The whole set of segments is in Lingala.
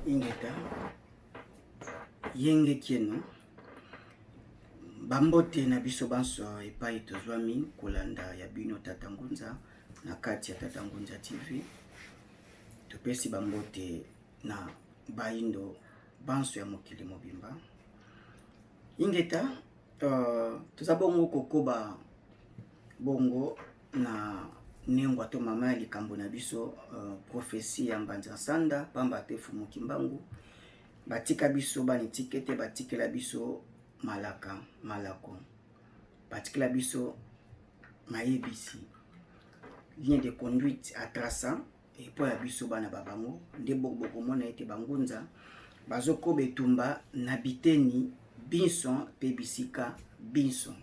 Ingeta yenge kieno bambote na biso banso epai tozwami kolanda ya bino Tata Ngunza na kati ya Tata Ngunza TV. Topesi bambote na bayindo banso ya mokili mobimba. Ingeta toza bongo kokoba bongo na nengwa to mama ya likambo na biso prophetie ya Mbanza Nsanda, pamba te Fumu Kimbangu batika biso bana etike te, batikela biso malaka malako, batikela biso mayebisi, ligne de conduite atraça epo ya biso bana ba bango. Nde bokomona ete bangunza bazokoba etumba na biteni binso mpe bisika binso.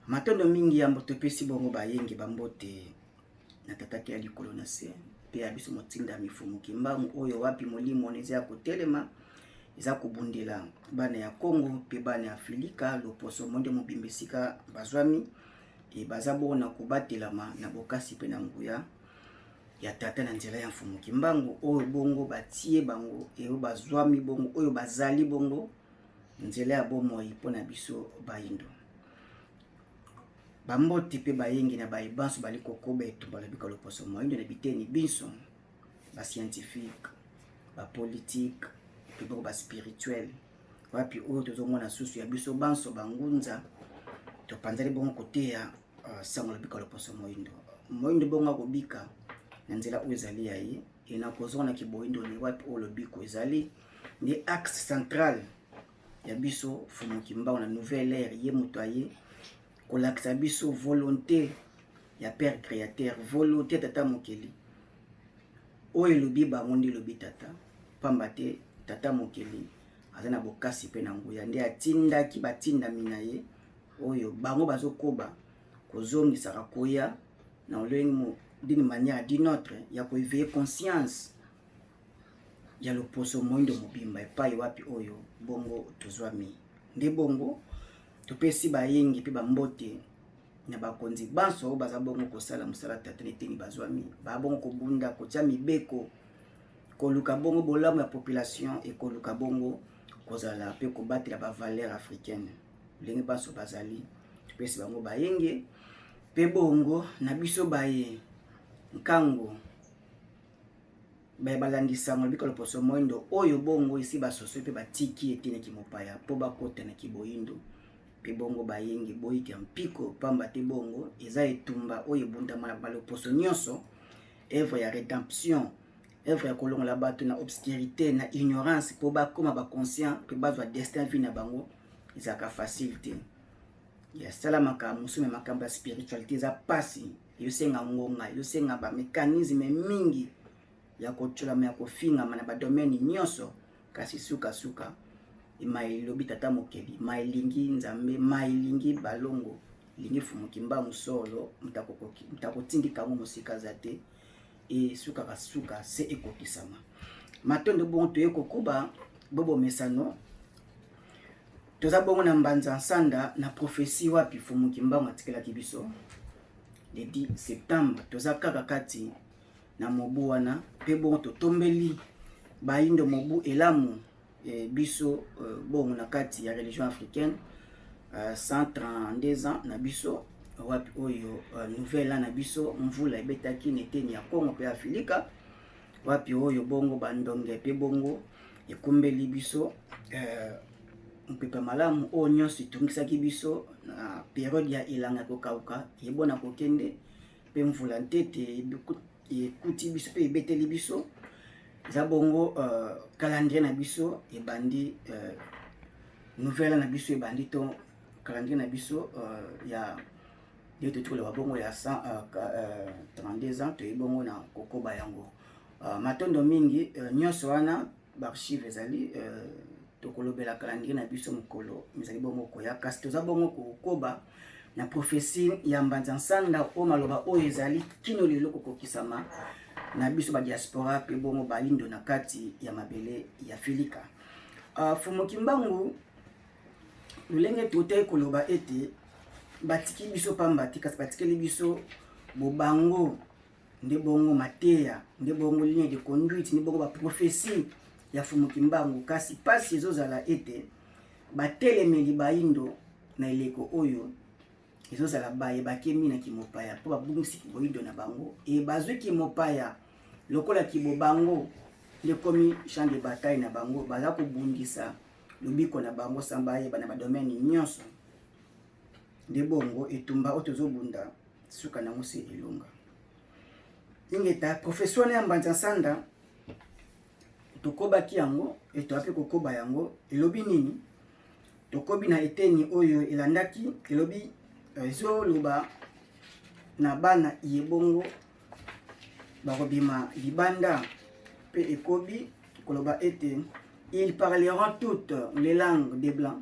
Matondo mingi yambo topesi bongo bayengi bambote na tataki ya likolo na se mpe ya biso motinda Mifumu Kimbangu, oyo wapi molimo na eza ya kotelema, eza kobundela bana ya Kongo mpe bana ya Afrika loposo monde mobimba esika bazwami e baza bongo na kobatelama na bokasi mpe na nguya ya tata na nzela ya Mfumu Kimbangu, oyo bongo batie bango eyo bazwami bongo oyo bazali bongo nzela ya bomoi mpona biso bayindo. Bambote mpe bayengi na baye banso bali kokoba etumba lobika loposo moyindo na biteni binso, bascientifique, bapolitique mpe bongo baspirituel, wapi oyo tozomona susu ya biso banso bangunza topanzali bongo koteya sango lobika loposo moyindo. Moyindo bongo akobika na nzela oyo ezali ya ye e na kozonga na kiboyindo ni wapi oyo lobiko ezali nde axe central ya biso Fumu Kimbangu na nouvelle ère. Ye moto aye kolakisa biso volonté ya père créateur, volonté ya tata mokeli oyo elobi bango nde elobi tata, pamba te tata mokeli aza na bokasi mpe na nguya, nde atindaki batindami na ye oyo bango bazokoba kozongisaka koya na lolenge d'une manière d'une autre ya koéveiller conscience ya loposo moindo mobimba epai wapi oyo bongo tozwami. Nde bongo topesi bayengi mpe bambote na bakonzi banso oyo baza bongo kosala mosala tata na eteni bazwami, baa bongo kobunda kotia mibeko, koluka bongo bolamu ya population, ekoluka bongo kozala mpe kobatela bavaleur africaine ndenge banso bazali. Topesi bango bayenge mpe bongo na biso baye nkango baye balandisango lobika loposo moindo oyo bongo esi basoso mpe batiki eteneki mopaya mpo bakota na kiboyindo mpe bongo bayengi boyiki ya mpiko, pamba te bongo eza etumba oyo ebundama na baloposo nyonso, œuvre ya rédemption, œuvre ya kolongola bato na obscurité, na ignorance, mpo bakóma baconscient mpe bazwa destin vie na bango. Ezalaka facile te, yasalamaka mosusu me makambo ya spiritualité eza mpasi, ezosenga ngonga, ezosenga bamécanisme mingi ya kotyolama, ya kofingama na badomaine nyonso. Kasi sukasuka ma elobi tata mokeli, ma elingi Nzambe, ma elingi balongo, elingi Fumu Kimbangu solo, moto akotindika yango mosika aza te, esukaka suka se ekokisama. Matondo. Bongo toye kokoba bobomesano, toza bongo na Mbanza Nsanda na prophétie wapi Fumu Kimbangu atikelaki biso le 10 septembre. Toza kaka kati na mobu wana mpe bongo totombeli bayindo mobu elamu e, biso bongo na kati ya religion africaine 132 ans na biso wapi oyo nouvelle an na biso, mvula ebetaki na eteni ya Kongo mpe Afilika, wapi oyo bongo bandonge mpe bongo ekumbeli biso mpepe malamu oyo nyonso etungisaki biso na periode ya elanga ya kokauka ebona kokende mpe mvula ntete ekuti biso mpe ebeteli biso. Eza bongo calendrier na biso ebandi, nouvelle na biso ebandi to calendrier na biso ya nde toti koloba bongo ya 132 ans, toyebi bongo na kokoba yango. Matondo mingi nyonso wana baarchive ezali, tokolobela calendrier na biso mokolo ezali bongo koya. Kasi toza bongo kokoba na prophétie ya Mbanza Nsanda oyo maloba oyo ezali kino lelo kokokisama na biso badiaspora mpe bongo bayindo na kati ya mabele ya Filika. Fumu Kimbangu, lolenge totei koloba ete batiki biso pamba te, kasi batikeli biso bobango nde bongo mateya, nde bongo ligne de conduite, nde bongo baprophétie. ya Fumu Kimbangu, kasi pasi ezozala ete batelemeli bayindo na eleko oyo ezozala baye bakemi na kimopaya mpo babungisi kiboyindo na bango e bazwi kimopaya lokola kibobango nde ekomi champ de bataille na bango, baza kobundisa lobiko na bango sans bayeba na badomaine nyonso. Nde bongo etumba oyo tozobunda suka nango se elonga. Ingeta professeur na ya Mbanza Nsanda tokobaki yango e toya mpe kokoba yango elobi nini? Tokobi na eteni oyo elandaki elobi ezoloba na bana iye bongo bakobima libanda mpe ekobi koloba ete ils parleront toutes les langues des blancs.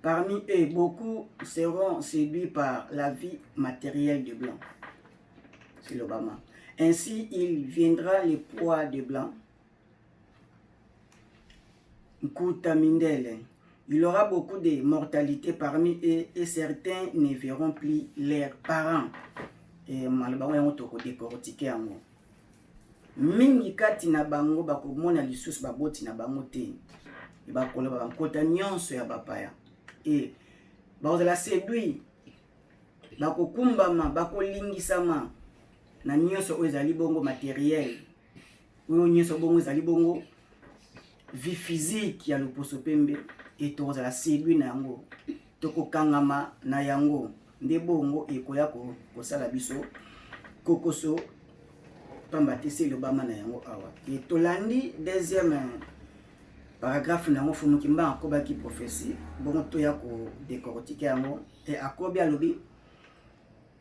Parmi eux, beaucoup seront séduits par la vie matérielle des blancs. C'est l'Obama. Ainsi, il viendra le poids des blancs. Nkuta Mindele. Il y aura beaucoup de mortalité parmi eux et certains ne verront plus leurs parents. Et maloba yango tokodécortiquer yango. Mingi kati na bango bakomona lisusu baboti na bango te, bakoloba bankota nyonso ya bapaya e bakozala séduit, bakokumbama, bakolingisama na nyonso oyo ezali bongo matériel, oyo nyonso bongo ezali bongo vie physique ya loposo pembe. E tokozala séduit na yango, tokokangama na yango, nde bongo ekoya kosala biso kokoso, pamba te se elobama na yango awa. E tolandi deuxième paragraphe na yango. Fumu Kimbangu akobaki prophétie bongo, toya kodécortiquer yango. E akobi, alobi: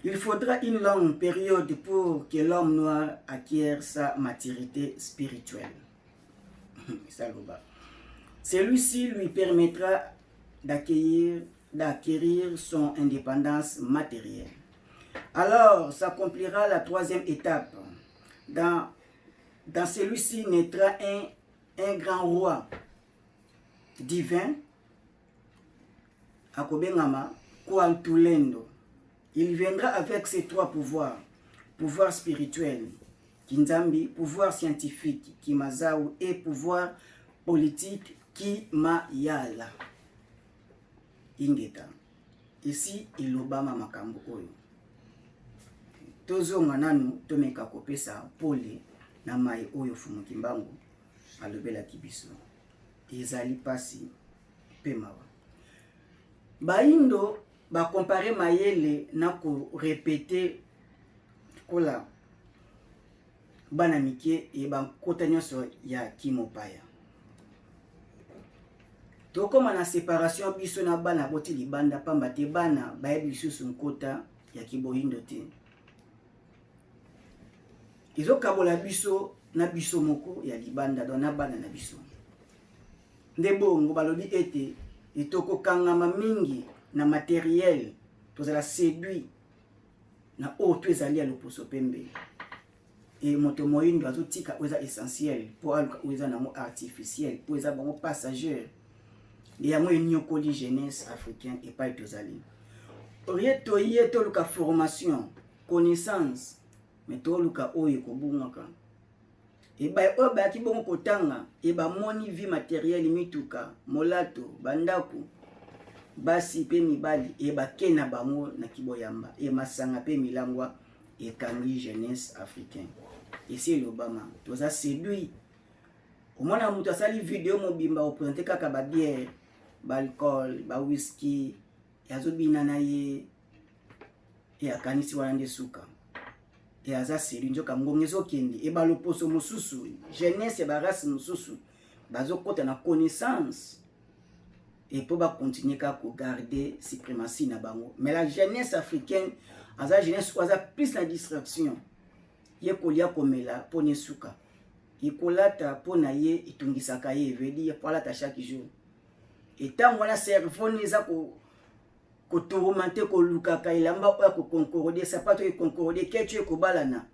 il faudra une longue période pour que l'homme noir acquiert sa maturité spirituelle. Saloba. Celui-ci lui permettra d'acquérir son indépendance matérielle. Alors s'accomplira la troisième étape. Dans celui-ci naîtra un grand roi divin, akobengama Kwantulendo. Il viendra avec ses trois pouvoirs: pouvoir spirituel, Kinzambi, pouvoir scientifique, Kimazao, et pouvoir politique, Kimayala. Ingeta. Esi elobama makambo oyo. Tozonga nanu tomeka kopesa pole na mai oyo Fumu Kimbangu alobelaki biso. Ezali pasi mpe mawa. Baindo bacomparer mayele na korépéter kola bana mike e bankota nyonso ya kimopaya. Tokóma na séparation biso na bana boti libanda, pamba te bana bayebi lisusu nkota ya kiboyindo te. Ezokabola biso na biso moko ya libanda, donc na bana na biso. Nde bongo balobi ete etokokangama mingi na matériel, tozala séduit na oyo to ezali ya loposo pembe. E moto moyindo azotika oyo eza essentiel mpo aluka oyo eza nango artificiel, oyo eza bango passager. Yango enyokoli jeunesse africain epai tozali. Orie toye toluka formation, connaissance, mais toluka oyo ekobungaka ebai oyo bayaki bongo kotanga. E bamoni vie matérielle, mituka, molato, bandako, basi mpe mibali, e bake na bango na kiboyamba. E masanga mpe milangwa ekangi jeunesse africain. Esi elobama, toza séduit. Omona moto asali video mobimba oprésenter kaka babière, baalcool, bawhisky, azobina na ye, e akanisi wana nde suka, e aza séduit. Nzoka ngonga ezokende, e baloposo mosusu, jeunesse ya barace mosusu bazokɔta na connaissance e mpo bacontinuer kaka kogarder suprématie na bango. Mais la jeunesse africaine aza jeunesse oyo aza plus na distraction. Ye kolia, komela mpo na esuka, ekolata mpo na ye etungisaka ye, veut dire po alata chaque jour. Etango wana cerveau ni eza kotourmenter, kolukaka elamba oyo akoconcorder, sapato oyo econcorder, ketu ekobalana.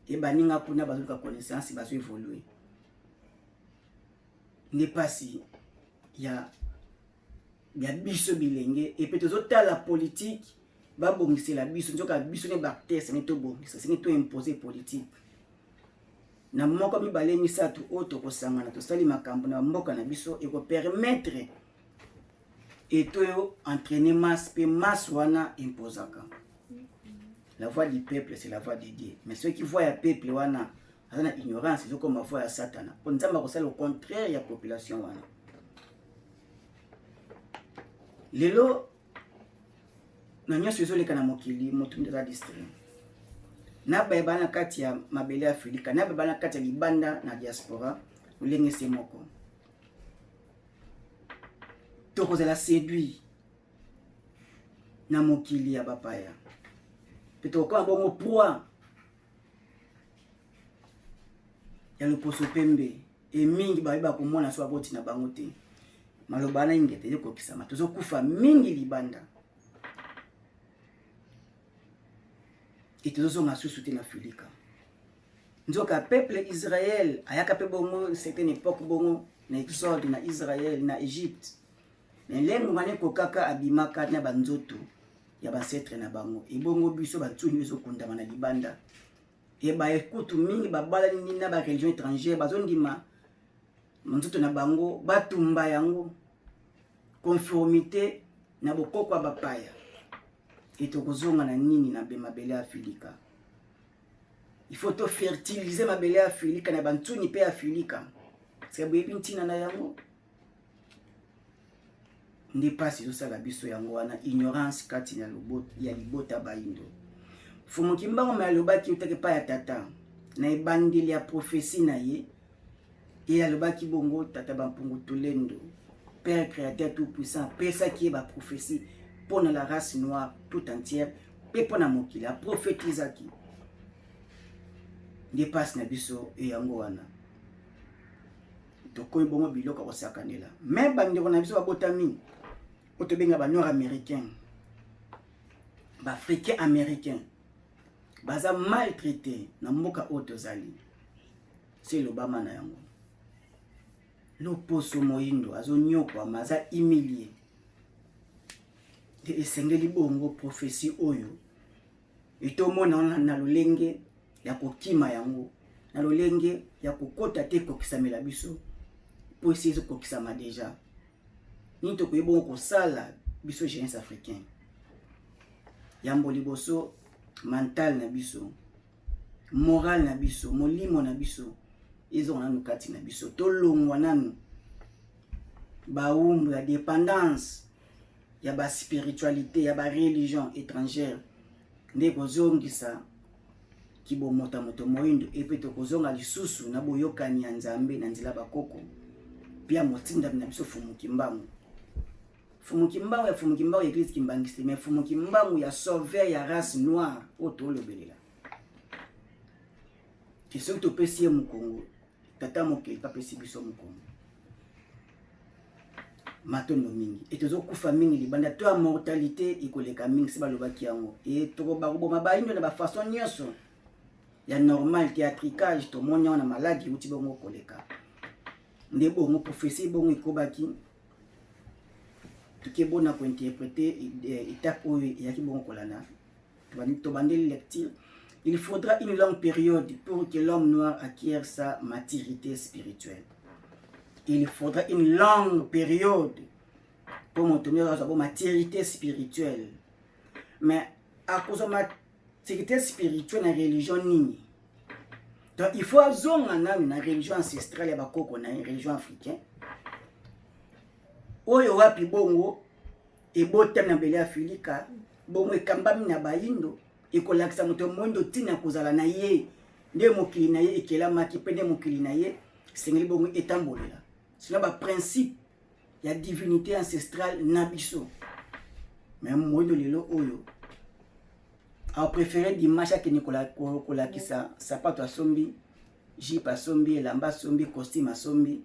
E baninga kuna bazoluka connaissance, bazoévoluer. Nde mpasi ya biso bilenge. Epe tozotala politike babongisela biso, nzoka biso nde baacteur. Senge tobongisa, senge toimposer politique. Na moko, mibale, misato oyo tokosangana, tosali makambo na mboka na biso, ekopermettre eto entraîner masse, mpe masse wana imposaka. La voix du peuple, c'est la voix de Dieu. Mais soki voix ya peuple wana aza na ignorance, ezokoma voix ya Satana, mpo Nzambe akosala au contraire ya population wana. Lelo na nyonso ezoleka na mokili, moto nde aza distrait na bayeba na kati ya mabele ya Afrika, na bayeba na kati ya libanda na diaspora, lolenge se moko tokozala séduit na mokili ya bapaya, mpe tokokoma bongo proie ya loposo pembe. E mingi bayeba komona so baboti na bango te. Maloba wana ingete ezokokisama, tozokufa mingi libanda e tozozonga susu te na Afrika. Nzoka peuple Israel ayaka mpe bongo certaine époque bongo na exode na Israel na Egypte, mais lengo wana ekokaka, abimaka na banzoto ya baancêtres na bango. Ebongo biso batsuni ezokundama na libanda, e baekutu mingi babalani na bareligion étrangère, bazondima nzoto na bango batumba yango conformité na bokoko ya bapaya. E tokozonga na nini na mabele ya Afrika? Il faut tofertiliser mabele ya Afrika na bantsuni mpe ya Afrika. Sika boyebi ntina na yango nde mpasi ezosala biso. Yango wana ignorance kati na ya libota bayindo. Fumu Kimbangu me alobaki, utaki epai ya tata na ebandeli ya prophétie na ye, ye alobaki bongo: Tata Bampungu Tulendo, père créateur tout puissant, apesaki ye baprophétie mpo na la race noire tout entière mpe mpo na mokili. Aprofetizaki nde mpasi na biso. Eyango wana tokomi bongo biloko ya kosakanela. Me bandeko na biso babotami oyo tobenga banoir américain, baafricain américain, baza maltraité na mboka oyo tozali. Se elobama na yango, loposo moyindo azonyokwama, aza humilie. Nde esengeli bongo prophétie oyo etomona na lolenge ya kokima yango, na lolenge ya kokota te, ekokisamela biso, mpo esi ezokokisama déjà. Nini tokoki bongo kosala, biso jeunesse africain? Yambo liboso, mental na biso, moral na biso, molimo na biso ezonga nanu kati na biso. Tolongwa nanu baumbu ya dépendance ya baspiritualité ya bareligion étrangère, nde kozongisa kibomota moto moyindo, epe tokozonga lisusu na boyokani ya Nzambe na nzela bakoko mpe ya motindami na biso Fumu Kimbangu. Fumu Kimbangu ya Fumu Kimbangu ya église kimbangiste, mais Fumu Kimbangu ya sauveur ya race noire oyo tolobelela. Ke soki topesi ye mokongo, tata mokeli mpe apesi biso mokongo. Matondo mingi. E tozokufa mingi libanda to ya mortalité ekoleka mingi. Se balobaki yango, e bakoboma bayindo na bafaçon nyonso ya normal théâtricage. Tomoni yango na maladi euti bongo koleka. Nde bongo prophétie bongo ekobaki, toke bona kointerpréter étape oyo eyaki bongo kolanda. Tobandeli lecture: il faudra une longue période pour que l'homme noir acquiert sa maturité spirituelle. Il faudra une longue période pour moto nyonso azwa bo maturité spirituelle. Mais akozwa maturité spirituelle na religion nini? Donc il faut azonga nanu na religion ancestrale ya bakoko na ye, religion africain oyo wapi bongo ebotami na mabele ya Afrika, bongo ekambami na bayindo, ekolakisa moto moyindo ntina kozala na ye, nde mokili na ye ekelamaki mpe nde mokili na ye esengeli bongo etambolela sino baprincipe ya divinité ancestrale na biso. Mais moyindo lelo oyo apréféré dimanche akende kolakisa sapato asombi, jupe asombi, elamba asombi, costume asombi,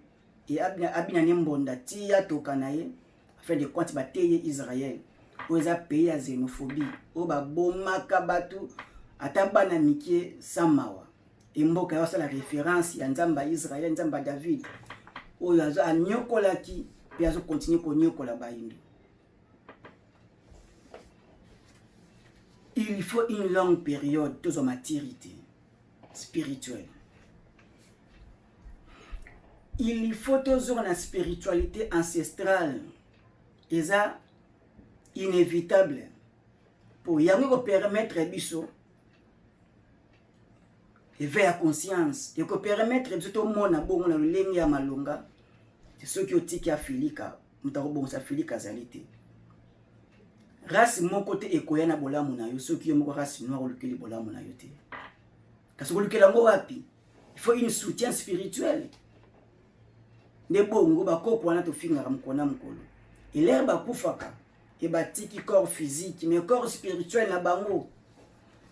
e abina ne mbonda ti atoka na ye. Afin de compte, bateye Israel oyo eza pays ya xénophobie, oyo babomaka bato ata bana mike sans mawa. Emboka ya osala référence ya Nzambe ya Israel, Nzambe ya David, oyo anyokolaki mpe azokontinue konyokola bayindo. Il faut une longue période tozwa maturité spirituelle. Il faut tozonga na spiritualité ancestrale, eza inévitable mpo yango ekopermettre biso éveil ya conscience, ekopermettre biso tomona bongo na lolenge ya malonga. Soki otiki Afilika, moto akobongisa Afilika azali te. Race moko te ekoya na bolamu na yo soki yo moko race noire olukeli bolamu na yo te. Kasi kolukela yango wapi? Il faut une soutien spirituel. Nde bongo bakoko wana tofingaka mokolo na mokolo, elere bakufaka e batiki corps physique, mais corps spirituel na bango,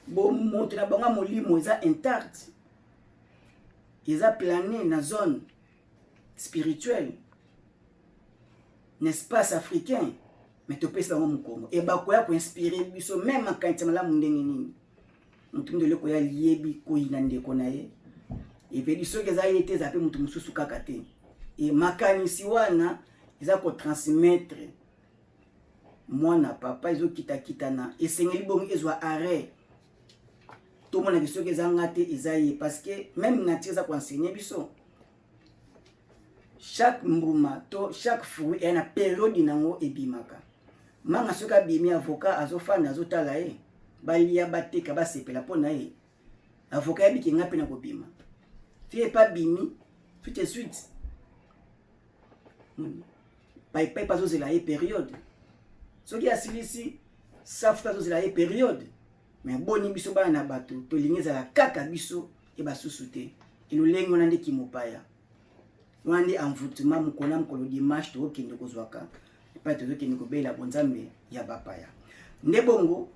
bomoto na bango ya molimo eza intact, eza plané na zone spirituelle, na espace africain. Mais topesi bango mokongo e bakoya koinspirer biso même makanisi malamu ndenge nini? Motu mingi eloko ya liyebi koyina ndeko na ye epedi, soki eza ye te, eza mpe motu mosusu kaka te. E makanisi wana eza kotransmettre mwana papa, ezokitakitana. Esengeli bongo ezwa arrêt, tomonaki soki eza nga te, eza ye, parce que même nature eza koenseigner biso: chaque mbuma to chaque fruit eya na période nango ebimaka. Manga soki abimi, avocat azofanda, azotala ye, balia, bateka, basepela mpo na ye. Avocat yebiki nga mpe na kobima fi epa bimi tout de suite, paipai mpe azozela ye période. Soki asilisi safu mpe azozela ye période. Mais boni biso bana na bato tolingi ezala kaka biso e basusu te? Elolenge wana nde kimopaya wana, nde envoûtement. Mokolo na mokolo, dimanche, tokokende kozwaka epai tozokende kobela bonzambe ya bapaya. Nde bongo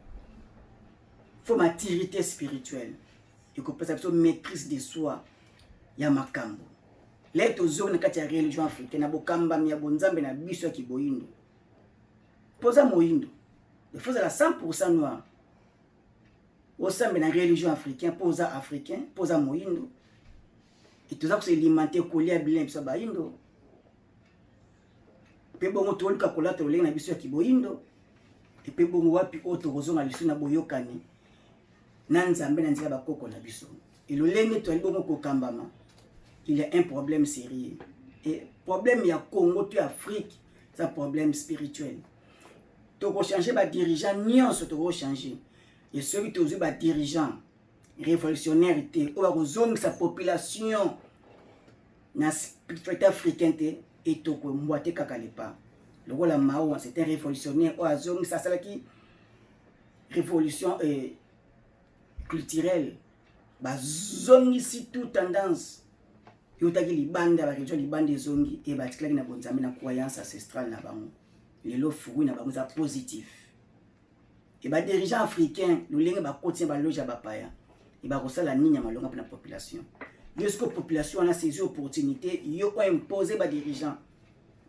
faut maturité spirituelle ekopesa biso maîtrise de soi ya makambo. Le tozongi na kati ya religion africaine, na bokambami ya bonzambe na biso ya kiboyindo. Mpo oza moyindo, il faut ozala 100 noir, osambe na religion africain mpo oza africain, mpo oza moyindo. E toza koselimenter kolia bilei biso ya bayindo, mpe bongo toluka kolata lolenge na biso ya kiboyindo. Epe bongo wapi oyo tokozonga lisusu na boyokani na Nzambe na nzela bakoko na biso elolenge toyali bongo kokambama? Il y a un problème sérieux, et problème ya Congo to ya Afrique eza problème spirituel. Tokochange badirigeant nyonso, tokochange. E soki tozwi badirigeant révolutionnaire te oyo bakozongisa population na spiritualité africain te, etokombwa te kaka lepa. Lokola Mao, c'est un révolutionnaire oyo azongisa, asalaki révolution culturelle, bazongisi tout tendance eutaki libanda, bareligion libanda ezongi, e batikalaki na bonzambe, na croyance ancestrale na bango. Lelo fruit na bango eza positif. E badirigeant africain, lolenge bakoti na baloge ya bapaya, e bakosala nini ya malonga mpona population? Yo siko population wana saisi opportunité, yo oimpose badirigeant.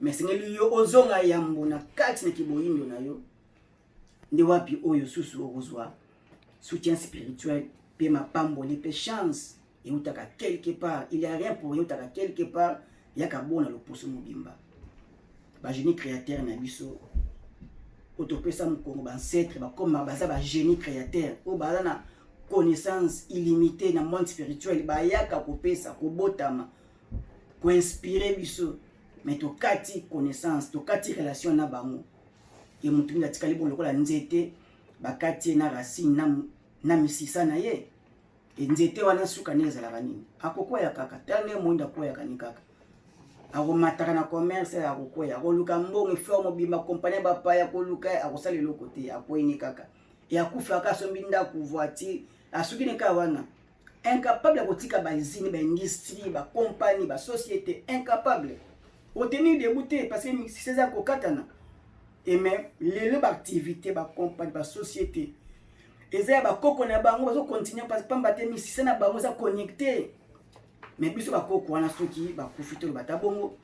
Mais esengeli yo ozonga yambo na kati na kiboyindo na yo. Nde wapi oyo susu okozwa soutien spirituel mpe mapamboli mpe chance eutaka quelque part. Il y a rien pour eutaka quelque part, yaka bona loposo mobimba. Bagénie créateur na biso oyo topesa mokongo, baancêtre bakoma, baza bagénie créateur oyo baza na connaissance illimitée na monde spirituel, bayaka kopesa, kobotama, koinspirer biso. Mais tokati connaissance, tokati relation na bango. E motu mingi atikali bongo lokola nzete bakati ye na racine na misisa na ye. E nzete wana suka nde ezalaka nini? Akokwea kaka. Tala ndenge moyindo akweyaka ni kaka, akomataka na commerce, akokwea, akoluka mbongo, effort mobimba, kompani ya bapaya koluka, akosala eloko te, akwei ni kaka. E akufaka, asombi ndako, voiture, asuki ne kaka wana, incapable ya kotika bausine, baindustrie, bacompagnie, basociété, incapable otenir debout te, parce que misisa eza kokatana. E mais lelo baactivité, bacompagnie, basociété eza ya bakoko na bango, bazocontinue, pamba te misisa na bango eza connecté. Mais biso bakoko wana soki bakufi, toloba ta bongo,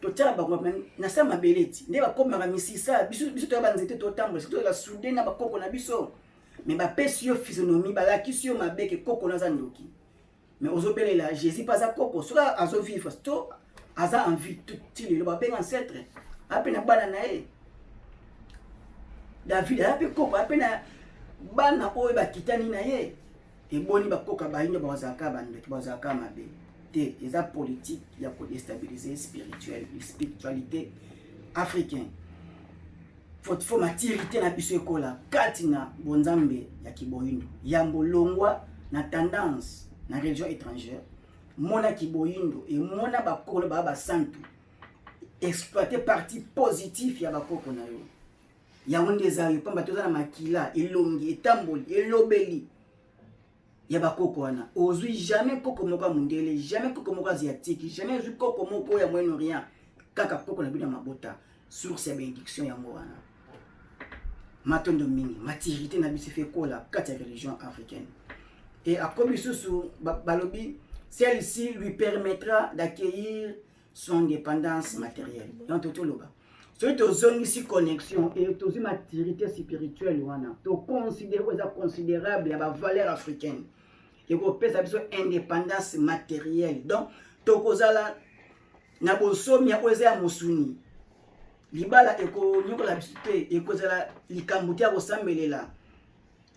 totiaka bango na sa mabele ti nde bakomaka misisa. Biso toya banzete, totambola, soki tozala soude na bakoko na biso. Mais bapesi yo physionomie, balakisi yo mabe ke koko naza ndoki, mais ozobelela Jésus mpe aza koko. Soki azovivre to aza en vie ti lelo, babenga ancêtre ape na bana na ye. David aza mpe koko, ape na bana oyo bakitani na ye. Eboni bakoka bayindo bazalaka bandoki, bazalaka mabe. Te, eza politique ya kodestabiliser spirituel, spiritualité africaine. Faut maturité na biso ekola kati na bonzambe ya kiboyindo. Yambo longwa na tendance na religion étrangère, mona kiboyindo e mona bakolo ba basantu, exploiter partie positif ya bakoko na yo. Yango nde eza yo, pamba toza na makila, elongi, etamboli, elobeli ya bakoko wana. Ozwi jamais koko moko ya mondele, jamais koko moko asiatique, jamais ozwi koko moko ya Moyen-Orient, kaka koko na bino ya mabota, source ya bénédiction yango wana. Matondo mingi, maturité na biso ekola kati ya religion africaine. Et akomi lisusu, balobi celle-ci lui permettra d'acquérir son indépendance matérielle. Donc toloba soki tozongisi connexion et tozwi maturité spirituelle wana, toconsidère oyo eza considérable ya bavaleur africaine, ekopesa biso indépendance matérielle. Donc tokozala na bonsomi ya oyo eza ya mosuni. Libala ekonyokola biso te, ekozala likambo te ya kosambelela.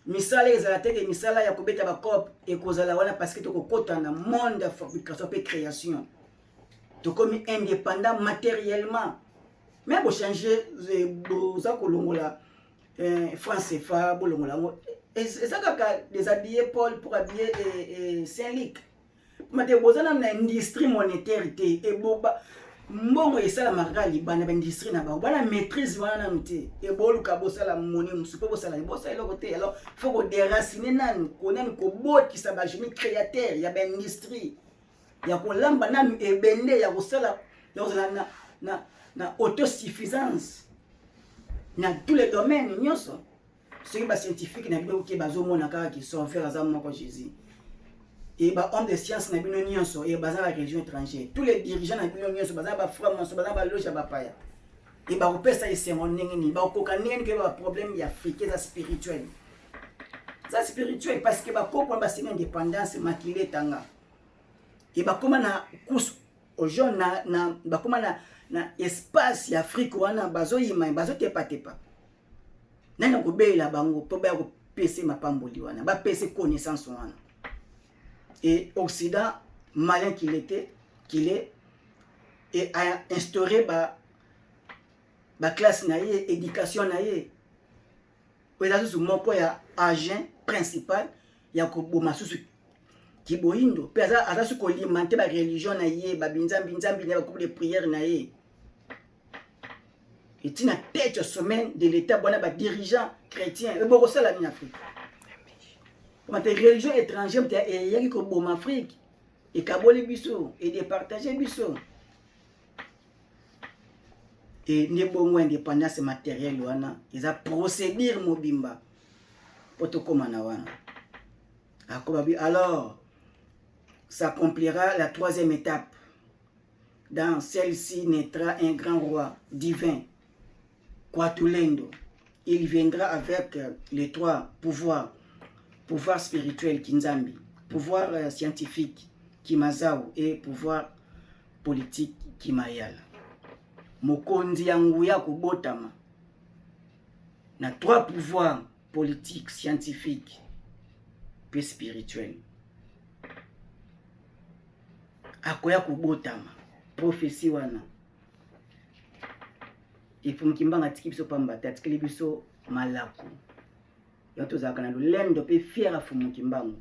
Misala ezala teke misala ya kobeta bacope ekozala wana, parce que tokokɔta na monde ya fabrication mpe création. Tokomi indépendant matériellement, mais bochange, boza kolongola franc CFA, bolongola yango, eza kaka déshabiller Paul pour habiller Saint Luc. Mate boza nanu na industrie monétaire te. Eboba mbongo esalamaka kaka libanda, baindustrie na bango bana maîtrise wana nanu te. Eboluka bosala monnaie mosusu mpo bosala, bosala eloko te. Alors faut kodéraciner nanu, konani kobotisa bagénie créateur ya baindustrie ya kolamba nanu ebende ya kosala, ya kozala na autosuffisance na tous les domaines nyonso. Soki bascientifique na bino oke, bazomona kaka ki sauveur aza moko, Jésus. E bahomme de science na bino nyonso e baza bareligion étrangère. Tous les dirigeants na bino nyonso baza bafranc-maçon, baza baloge ya bapaya. E bakopesa esengo ndenge nini? Bakokoka ndenge nini koyeba baproblème ya Afrique? Eza spirituel, eza spirituel, parce que bakoko wana basenga indépendance, makili etanga. E bakóma na course au na bakóma na espace ya Afrique wana, bazoyima, bazotepatepa. Nani akobeyela bango mpo baya kopesa mapamboli wana, bapesa connaissance wana? Et Occident, malin qu'il était, qu'il est, et a instauré ba baclasse na ye, éducation na ye, oyo eza susu moko ya agent principal ya koboma susu kiboyindo. Mpe aza su kolima te bareligion na ye, babinzambi nzambi na ye, bagroupe de prière na ye. Etina tête au sommet de l'État bona badirigeant chrétien, ebokosala nini Afrique? Te religion étrangère te eyaki koboma Afrique, ekaboli biso, edépartage biso. E nde bongo indépendance matérielle wana eza procédure mobimba mpo tokóma na wana. Akoba bi alors s'accomplira la troisième étape. Dans celle-ci naîtra un grand roi divin, Kwatulendo. Il viendra avec les trois pouvoirs: pouvoir spirituel Kinzambi, pouvoir scientifique Kimazao et pouvoir politique Kimayala. Mokonzi ya nguya kobotama na trois pouvoirs, politique, scientifique mpe spirituel, akoya kobotama. Prophétie wana, Mfumu Kimbangu atiki biso pamba te, atikeli biso malako. Yo tozalaka na lolendo mpe fier ya Mfumu Kimbangu,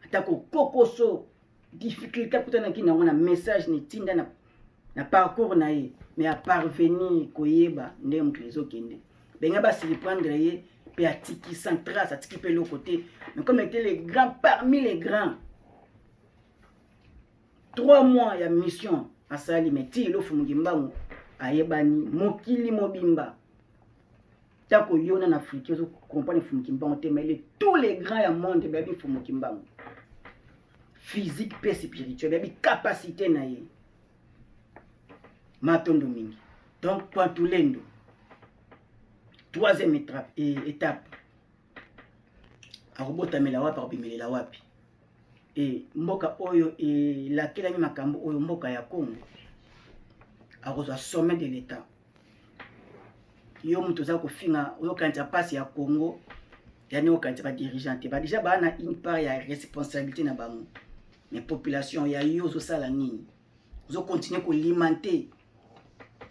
atako kokoso, difficulté akutanaki nango na message na etinda na parcours na ye, mais aparvenir koyeba ndenge mokili ezokende. Benga basurprendre ye mpe atiki sans trace, atiki mpe eloko te. Mais comme était le grand parmi les grands, 3 mois ya mission asali, mais ti lelo Mfumu Kimbangu ayebani mokili mobimba. Tako yo na Afrique ozocomprendre Mfumu Kimbangu te, mais tous les grands ya monde bayebi Mfumu Kimbangu, physique mpe spirituel, bayebi capacité na ye. Matondo mingi. Donc Kwantulendo, troisième étape, akobotamela wapi? Akobimelela wapi? E mboka oyo elakelami makambo oyo, mboka ya Congo, akozwa sommet de l'État. Yo moto oza kofinga, oyokanisa mpasi ya Congo, yani okanisa badirigeant te. Badirigeant baa na une part ya responsabilité na bango. Mais population ya yo ozosala nini? Ozokontinue kolimante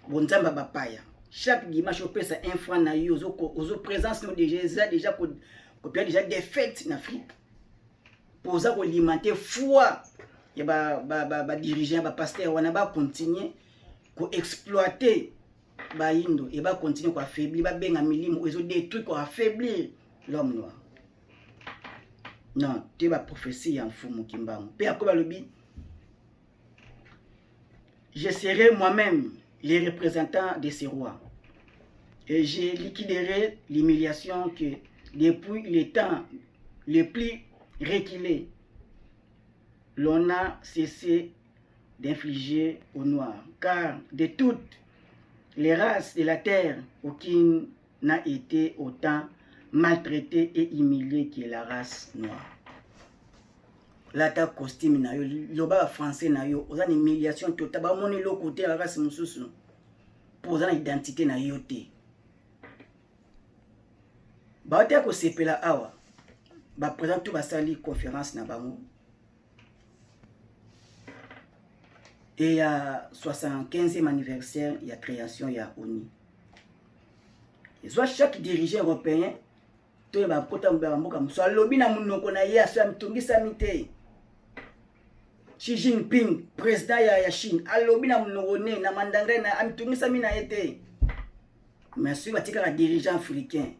bonzambe ya bapaya. Chaque dimanche opesa un franc na yo, ozo présence no déjà eza déjà kopia déjà défaite na Afrique. Mpo oza kolimante foi ya badirigeant, ba, ba, ba bapasteur wana bakontinue koexploite bayindo e bakontinue koaffaiblir, babenga milimo oyo ezodétruire, koaffaiblir l'homme noir. Non te, baprophétie ya Mfumu Kimbangu mpe akoba alobi: "Je serai moi-même les représentants de ces rois et je liquiderai l'humiliation que depuis le temps le plus reculé l'on a cessé d'infliger aux Noirs. Car de toutes les races de la terre, aucune n'a été autant maltraitée et humiliée que la race noire." Lata costume na yo, loba bafrançais na yo, oza na humiliation tota, bamoni eloko te ya race mosusu mpo oza na identité na yo te. Baote ya kosepela awa, baprésident to basali conférence na bango e ya 75e anniversaire ya création ya ONU. Ezwa chaque dirigeant européen to ya bakota ya bamboka mosusu, alobi na monoko na ye, aso amitungisami te. Xi Jinping, président ya Chine, alobi na monoko ne na mandangre na amitungisami na ye te. Mais soki batikaka dirigeant africain,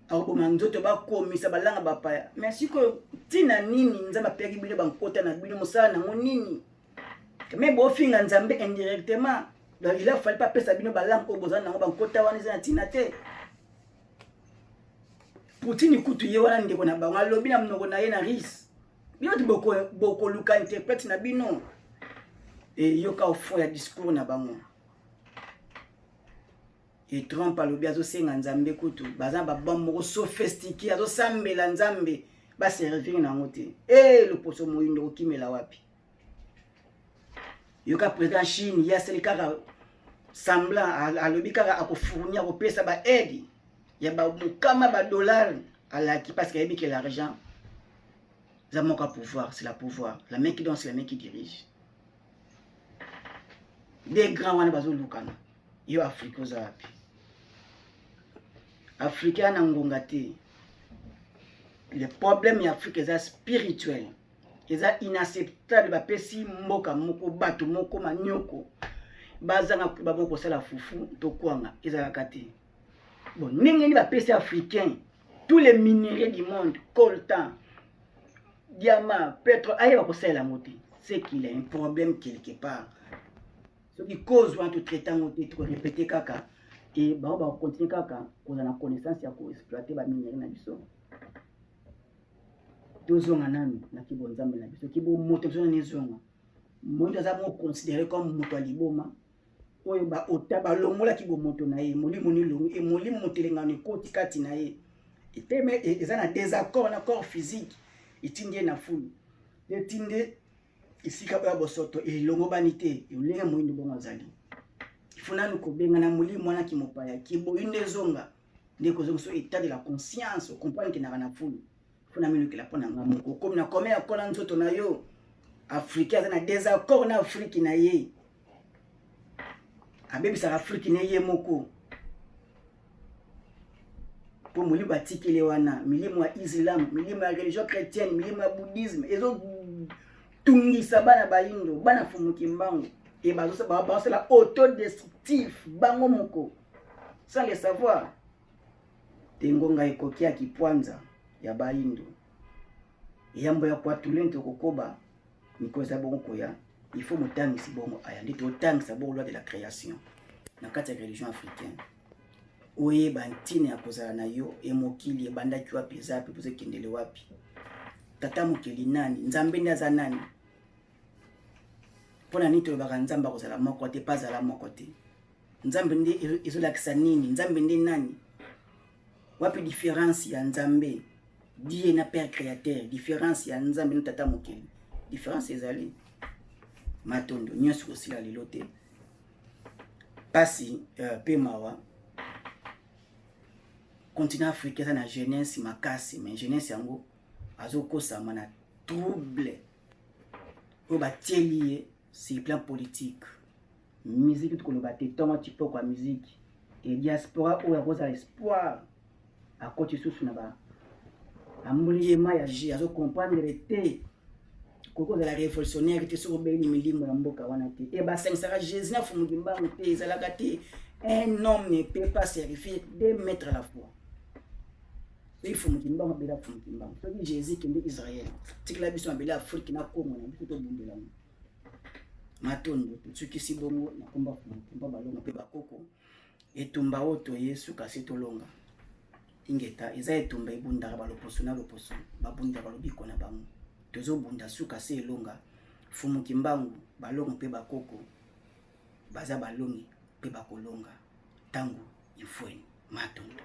akoboma nzoto, bakomisa balanga bapaya. Mais sikoyo ntina nini Nzambe apeyaki bino bankota na bino? Mosala nango nini? Me bofinga Nzambe indirectement. Donc il a fallu pa apesa bino balangue oyo boza nango, bankota wana eza na ntina te. Poutine kutu ye wana ndeko na bango, alobi na monoko na ye na rise, bino ti bokoluka interprète na bino. Eyoka au fond ya discours na bango. E Trump alobi azosenga Nzambe kutu baza na babombe moko sophistiqué, azosambela Nzambe baservir na yango te. E loposo moyindo kokimela wapi? Yoka président Chine, ye asali kaka semblant, alobi kaka akofournir, akopesa baaide ya bamokama badollar alaki, parce que ayebi ke l'argent eza moko ya pouvoir. C'est la pouvoir, la main qui donne, c'est la main qui dirige. Des grands wana bazolukana. Yo Afrique oza wapi? Afrique ya na ngonga te. Le problème ya Afrique eza spirituel, eza inacceptable. Bapesi mboka moko, bato moko manioko, bazanga bango kosala fufu to kwanga, ezalaka te. Bon, ndenge nini bapesi africain tous les minerais du monde, coltan, diamant, pétrole, ayeba kosalela yango te? C'est qu'il a un problème quelque part. Soki cause wana totraite yango te, tokorépéter kaka e bango bakocontinue kaka kozala na connaissance ya koexploite baminerais na biso. Tozonga nanu na kibonzambe na biso, kibomoto biso nani ezonga. Moto aza mo considéré comme moto ya liboma oyo baota balongolaki bomoto na ye, molimo nilongi e molimo motelengano ekoti kati na ye, eteme eza na désaccord na corps physique, etindi ye na fulu, etindi esika oyo ya bosoto elongobani te. Olenge moyindo bongo azali ifo nanu kobengana molimo wana kimopaya, kiboyi nde ezonga, nde kozonga so état de la conscience, ocomprendre kendaka na fulu. Fo na milukela mpo na nga moko, okomi na kome ya kola nzoto na yo. Africain aza na désaccord na Afrique na ye, abebisaka Afrique ne ye moko mpo molimo atikeli wana, milimo ya islam, milimo ya religion chrétienne, milimo ya bouddhisme ezotungisa bana bayindo, bana Fumuki Mbangu, e bazosala autodestructif bango moko sans le savoir. Te, ngonga ekoki ya kipwanza ya bayindo, eyambo ya kwatule tokokoba mikolo eza bongo koya. Il faut motangisi bongo aya nde totangisa bongo loi de la création na kati ya religion africaine, oyeba ntina ya kozala na yo e mokili ebandaki wapi, eza wapi, mpoza ekendele wapi, tata mokeli nani, Nzambe nde aza nani, mpo na nini tolobaka Nzambe akozala moko te mpe azala moko te, Nzambe nde ezolakisa nini, Nzambe nde nani, wapi différence ya Nzambe die na père créateur, différence ya Nzambe na tata mokeli. Différence ezali matondo nyonso kosila lelo te. Pasi mpe mawa, continent africain eza na jeunesse makasi, mais jeunesse yango azokosama na trouble. Oyo batieli ye sur plan politique, musique tokoloba te, ntongo tipoko ya musique e diaspora oyo akozala espoir, akoti susu na ba ambuliyema ya jeu, azocomprendre te. Koki kozala révolutionnaire te soki obeli milimo ya mboka wana te. E basangisaka Jésus na Fumu Kimbangu te, ezalaka te. Un homme ne peut pas servir deux maîtres à la fois. Soki Fumu Kimbangu, abela Fumu Kimbangu. Soki Jésus, kende Israel, tikela biso mabele Afrike na Kongo na biso, tobundelango. Matondo, tosukisi bongo na komba Fumu Kimba, balonga mpe bakoko. Etumba oyo toye suka se tolonga. Ingeta, eza etumba ebundaka baloposo na loposo, babundaka lobiko na bango. Tozobunda suka se elonga. Fumu Kimbangu, balongo mpe bakoko baza balongi mpe bakolonga ntango ifweni. Matondo.